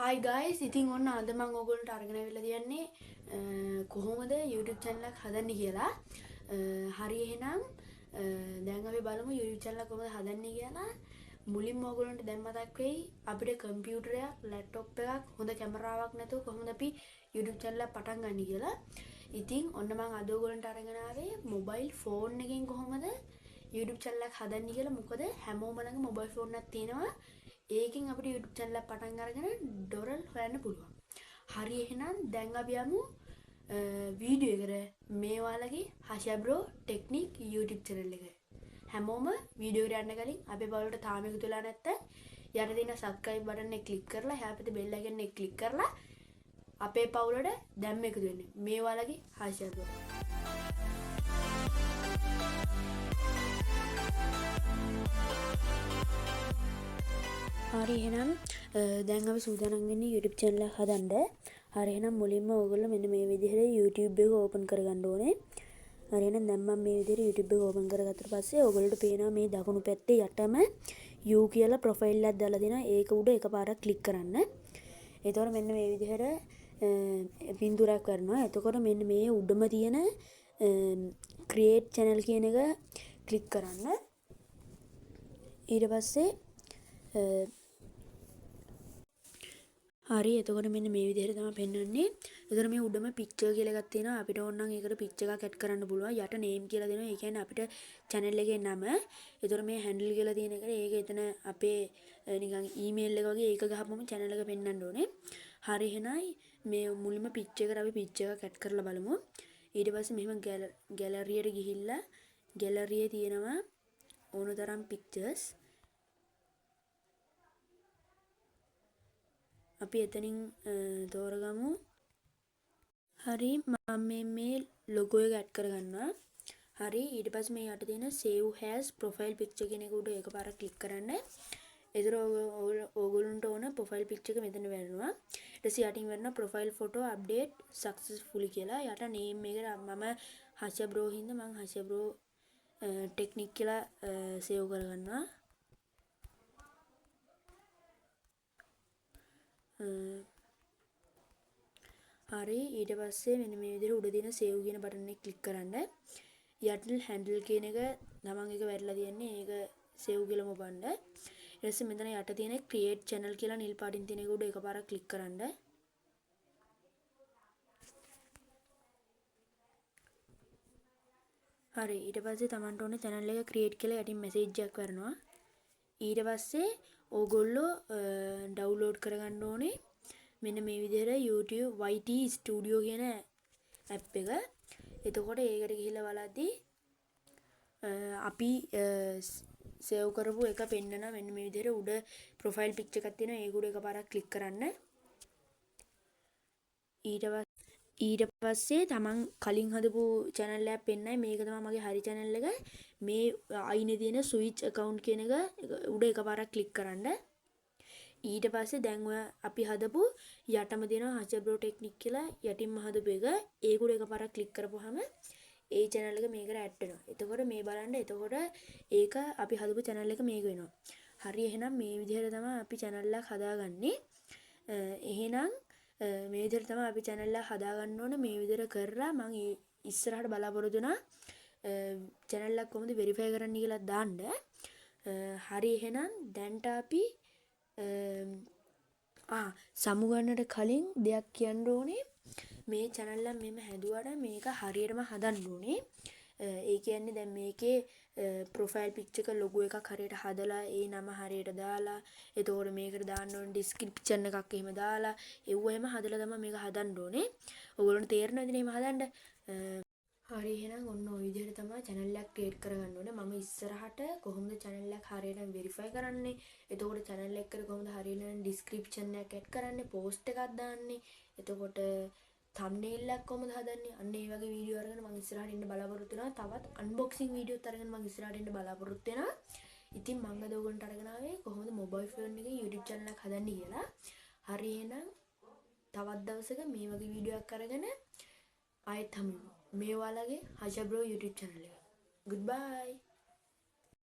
Hi guys, ඉතින් ඔන්න අද මම ඕගොල්ලන්ට අරගෙන ආවිල්ලා තියන්නේ කොහොමද YouTube channel එකක් හදන්නේ කියලා. හරි එහෙනම් දැන් අපි බලමු YouTube channel එක කොහොමද හදන්නේ කියලා. මුලින්ම ඕගොල්ලන්ට දැන් මතක් වෙයි අපිට කම්පියුටරයක්, ලැප්ටොප් එකක්, හොඳ කැමරාවක් නැතුව කොහොමද අපි YouTube channel එකක් පටන් ගන්නේ කියලා. ඉතින් ඔන්න මම අද ඕගොල්ලන්ට අරගෙන ආවේ මොබයිල් ෆෝන් එකෙන් කොහොමද YouTube channel එකක් හදන්නේ කියලා. මොකද හැමෝම ළඟ මොබයිල් ෆෝන් එකක් තියෙනවා. ඒකෙන් අපිට YouTube channel එකක් පටන් අරගෙන ඩොලර් හොයන්න පුළුවන්. හරි එහෙනම් දැන් අපි යමු වීඩියෝ එකට. මේ ඔයාලගේ හෂා බ්‍රෝ ටෙක්නික් YouTube channel එක. හැමෝම වීඩියෝ එකට යන්න කලින් අපේ පවුලට තාම එකතු වෙලා නැත්තම් යට තියෙන subscribe button එක ක්ලික් කරලා එහා පැත්තේ bell icon එක ක්ලික් කරලා අපේ පවුලට දැන්ම එකතු වෙන්න. මේ ඔයාලගේ හෂා බ්‍රෝ. හරි එහෙනම් දැන් අපි සූදානම් වෙන්නේ YouTube channel එක හදන්න. හරි එහෙනම් මුලින්ම ඔයගොල්ලෝ මෙන්න මේ විදිහට YouTube එක ඕපන් කරගන්න ඕනේ. හරි එහෙනම් දැන් මම මේ විදිහට YouTube එක ඕපන් කරගත්තට පස්සේ ඔයගොල්ලන්ට පේනවා මේ දකුණු පැත්තේ යටම U කියලා ප්‍රොෆයිල් එකක් දාලා දෙනවා. ඒක උඩ එකපාරක් ක්ලික් කරන්න. එතකොට මෙන්න මේ විදිහට පින්තූරයක් කරනවා. එතකොට මෙන්න මේ උඩම තියෙන create channel කියන එක ක්ලික් කරන්න. ඊට පස්සේ හරි එතකොට මෙන්න මේ විදිහට තමයි පෙන්වන්නේ. එතකොට මේ උඩම පික්චර් කියලා එකක් තියෙනවා. අපිට ඕන නම් ඒකට පික්චර් එකක් ඇඩ් කරන්න පුළුවන්. යට නේම් කියලා දෙනවා. ඒ කියන්නේ අපිට channel එකේ නම. එතකොට මේ හැන්ඩල් කියලා තියෙන එකට ඒක එතන අපේ නිකන් ඊමේල් එක වගේ ඒක ගහපුවම channel එක පෙන්වන්න ඕනේ. හරි එහෙනම් මේ මුලින්ම පික්චර් එකට අපි පික්චර් එකක් ඇඩ් කරලා බලමු. ඊට පස්සේ මෙහෙම ගැලරියට ගිහිල්ලා ගැලරියේ තියෙනවා ඕන තරම් පික්චර්ස්. අපි එතනින් තෝරගමු. හරි මම මේ ලොගෝ එක ඇඩ් කරගන්නවා. හරි ඊට පස්සේ මේ යට තියෙන save as profile picture කියන එක උඩ එකපාරක් ක්ලික් කරන්න. ඒතර ඕගොල්ලන්ට ඕන ප්‍රොෆයිල් පික්චර් එක මෙතන වැටෙනවා. ඊට පස්සේ යටින් වැටෙනවා profile photo update successfully කියලා. යට නේම් එකට මම හෂා බ්‍රෝ හින්දා මං හෂා බ්‍රෝ ටෙක්නික් කියලා සේව් කරගන්නවා. හරි ඊට පස්සේ මෙන්න මේ විදිහට උඩ තියෙන සේව් කියන බටන් එක ක්ලික් කරන්න. යටින් හැන්ඩල් කියන එක තමන් එක වැටලා තියන්නේ ඒක සේව් කියලා මොබන්න. ඊට පස්සේ මෙතන යට තියෙන ක්‍රියේට් චැනල් කියලා නිල් පාටින් තියෙන එක උඩ එකපාරක් ක්ලික් කරන්න. හරි ඊට පස්සේ තමන්ට ඕන චැනල් එක ක්‍රියේට් කියලා යටින් මැසේජ් එකක් වරනවා. ඊට පස්සේ ඕගොල්ලෝ ඩවුන්ලෝඩ් කරගන්න ඕනේ මෙන්න මේ විදිහට YouTube YT Studio කියන ඇප් එක. එතකොට ඒකට ගිහිල්ලා බලද්දී අපි සේව් කරපු එක පෙන්නන මෙන්න මේ විදිහට උඩ ප්‍රොෆයිල් පික්චර් එකක් තියෙනවා. ඒක උඩ එකපාරක් ක්ලික් කරන්න. ඊට පස්සේ තමන් කලින් හදපු channel එකක් පෙන්නයි. මේක තමයි මගේ හරි channel එක. මේ අයිනේ තියෙන switch account කියන එක උඩ එකපාරක් ක්ලික් කරන්න. ඊට පස්සේ දැන් ඔය අපි හදපු යටම තියෙනවා හෂා බ්‍රෝ ටෙක්නික් කියලා යටින්ම හදපු එක. ඒක උඩ එකපාරක් ක්ලික් කරපුවාම ඒ channel එක මේකට ඇඩ් වෙනවා. එතකොට මේ බලන්න එතකොට ඒක අපි හදපු channel එක මේක වෙනවා. හරි එහෙනම් මේ විදිහට තමයි අපි channel එකක් හදාගන්නේ. එහෙනම් මේ විදිහට තමයි අපි channel එක හදාගන්න ඕනේ. මේ විදිහට කරලා මං ඉස්සරහට බලාපොරොත්තු වෙනවා channel එකක් කොහොමද වෙරිෆයි කරන්න කියලා දාන්න. හරි එහෙනම් දැන්ට අපි සමුගන්නට කලින් දෙයක් කියන්න ඕනේ. මේ channel එක මෙහෙම හැදුවට මේක හරියටම හදන්න ඕනේ. ඒ කියන්නේ දැන් මේකේ ප්‍රොෆයිල් පික්චර් එක ලොගෝ එකක් හරියට හදලා ඒ නම හරියට දාලා එතකොට මේකට දාන්න ඕනේ ඩිස්ක්‍රිප්ෂන් එකක් එහෙම දාලා එව්ව එහෙම හදලා තමයි මේක හදන්න ඕනේ. ඔයගොල්ලන්ට තේරෙනවද එහෙම හදන්න? හරි එහෙනම් ඔන්න ඔය විදිහට තමයි channel එකක් ක්‍රියේට් කරගන්න ඕනේ. මම ඉස්සරහට කොහොමද channel එකක් හරියටම වෙරිෆයි කරන්නේ? එතකොට channel එකකට කොහොමද හරියටම ඩිස්ක්‍රිප්ෂන් එකක් ඇඩ් කරන්නේ? පෝස්ට් එකක් දාන්නේ? එතකොට thumbnail එකක් කොහොමද හදන්නේ? අන්න ඒ වගේ වීඩියෝ අරගෙන මම ඉස්සරහට එන්න බලාපොරොත්තු වෙනවා. තවත් අන්බොක්සිං වීඩියෝත් අරගෙන මම ඉස්සරහට එන්න බලාපොරොත්තු වෙනවා. ඉතින් මම අද ඔයගොල්ලන්ට අරගෙන ආවේ කොහොමද මොබයිල් ෆෝන් එකේ YouTube channel එකක් හදන්නේ කියලා. හරි එහෙනම් තවත් දවසක මේ වගේ වීඩියෝ එකක් අරගෙන ආයෙත් හමු වෙමු. මේ ඔයාලගේ හෂා බ්‍රෝ YouTube channel එක. Goodbye.